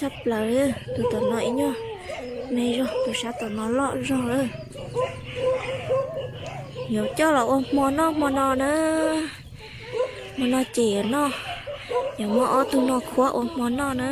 tshaj plaws. Tus tom no ib nyuag me zog, tus sab tom no loj zog lawm. Yuav coj los ua hmo noj hmo no na. Hmo no ces yuav noj, yuav muab ob tug no khuab ua hmo noj na.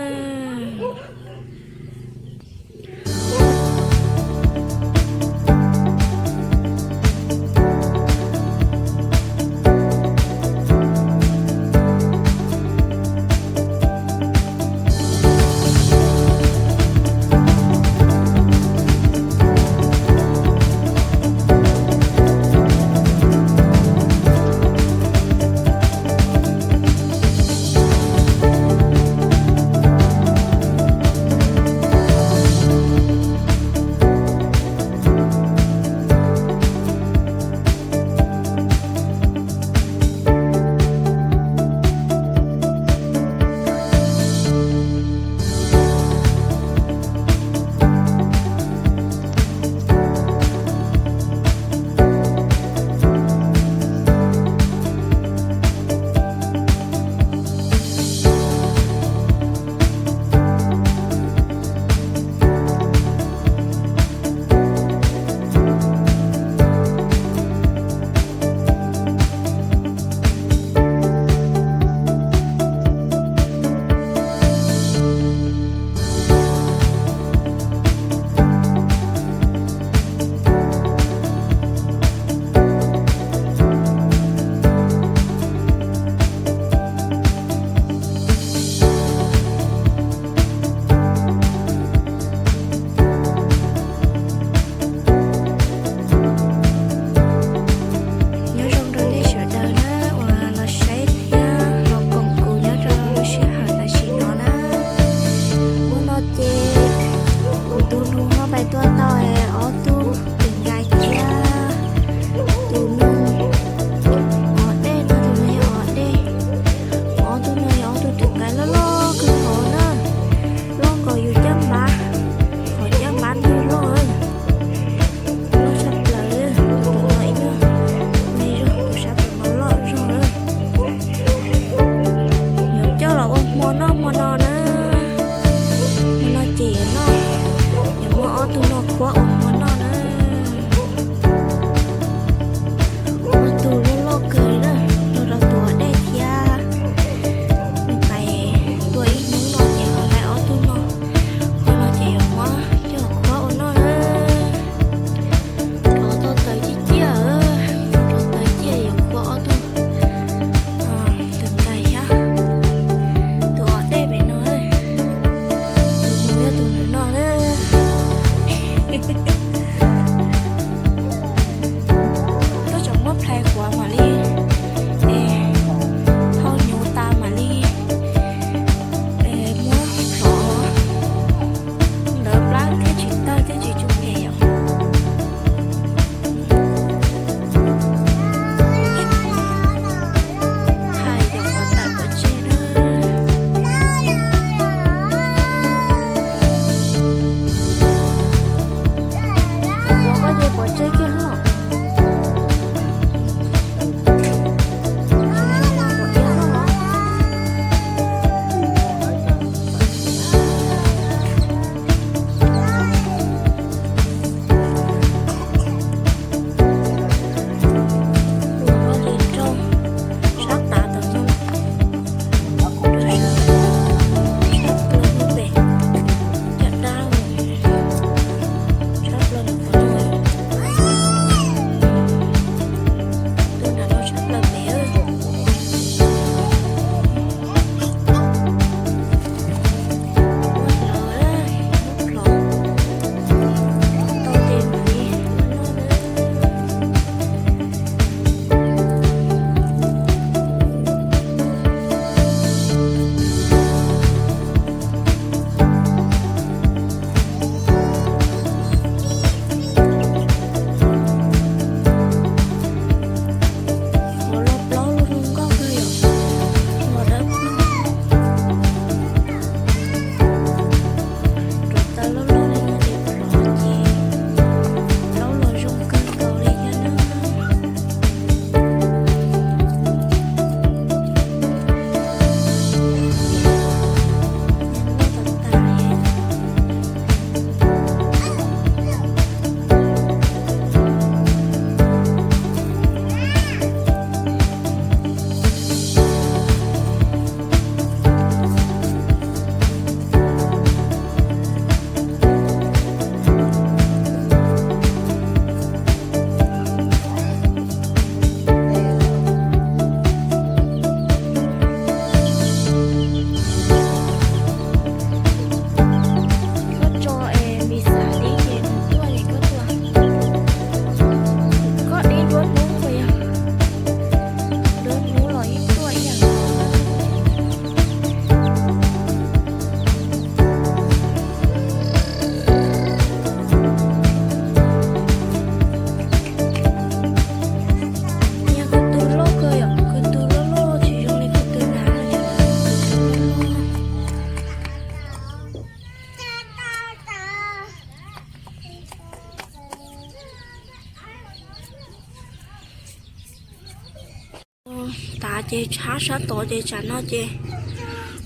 tav ces tshab sab tod ces tsam no ces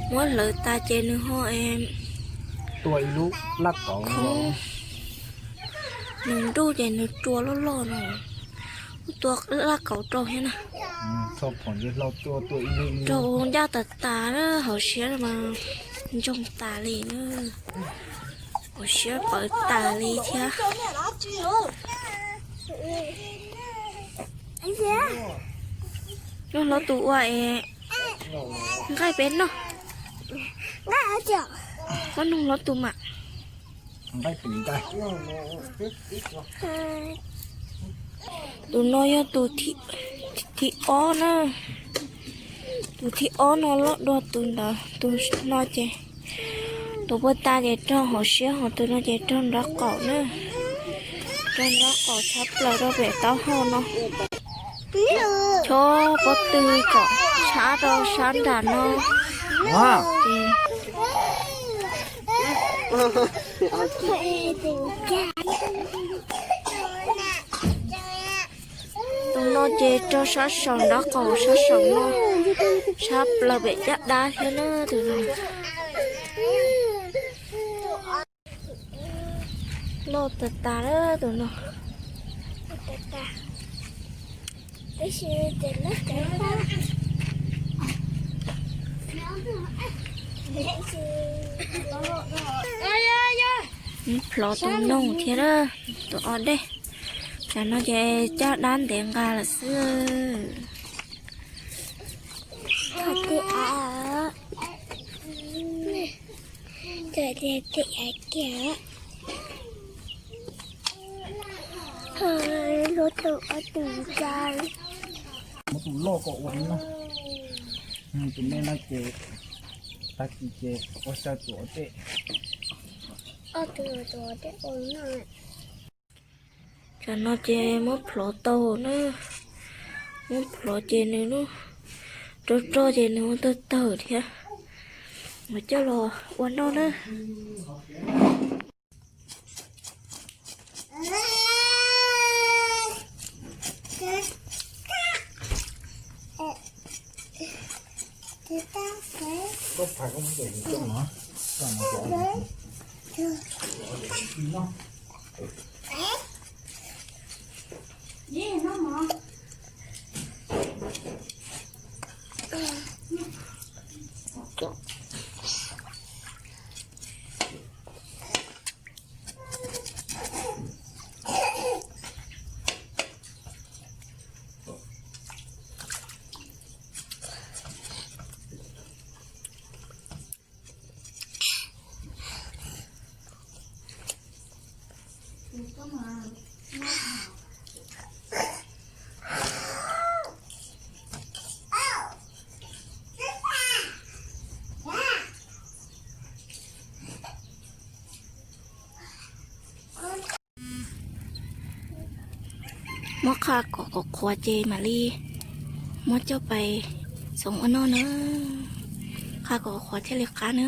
muab hlawv tas ces nws ho tua ib lub laj kaus, nws nruj ces nws rua loj loj no. Tua laj kaus rau thiab na. Rau ncaj tas tas na, hauv siab mas ntsoog tas li na. Hauv siab pawv tas li thiab. Nug hlob tus ua es nqaij peb noj. Muab nug hlob tus mam. Tus no yog tus thib ob na. Tus thib ob no loj dua tus ntawd, tus no ces tus puag ta ces raug hauv siab, ho tus no ces raug nraub qaum na. Raug nraub qaum tshab plaws rau pem taub hau no. Chob pob tw kom tshab rau sab nram no. Tus no ces raug sab saum nraub qaum sab saum no, tshab plaws pem caj dab thiab na tus no. Loj tas tas lawm tus no. Plhov tus noog thiab tus ob dej. Tsam no ces caj dab ntev nqa lawm xwb. Muab tus loj kom ua no. Tus me no ces tag kis ces ua xyaw tus ob dej. Tsam no ces muab plhov tau na. Muab plhov ces nws lub rog rog ces nws ua tawg tawg thiab. Mas coj los ua noj na. Muab qha kom qhuav qhuav ces mam li muab coj pais txhoov ua noj na. Qha kom qhuav thiaj li qab na.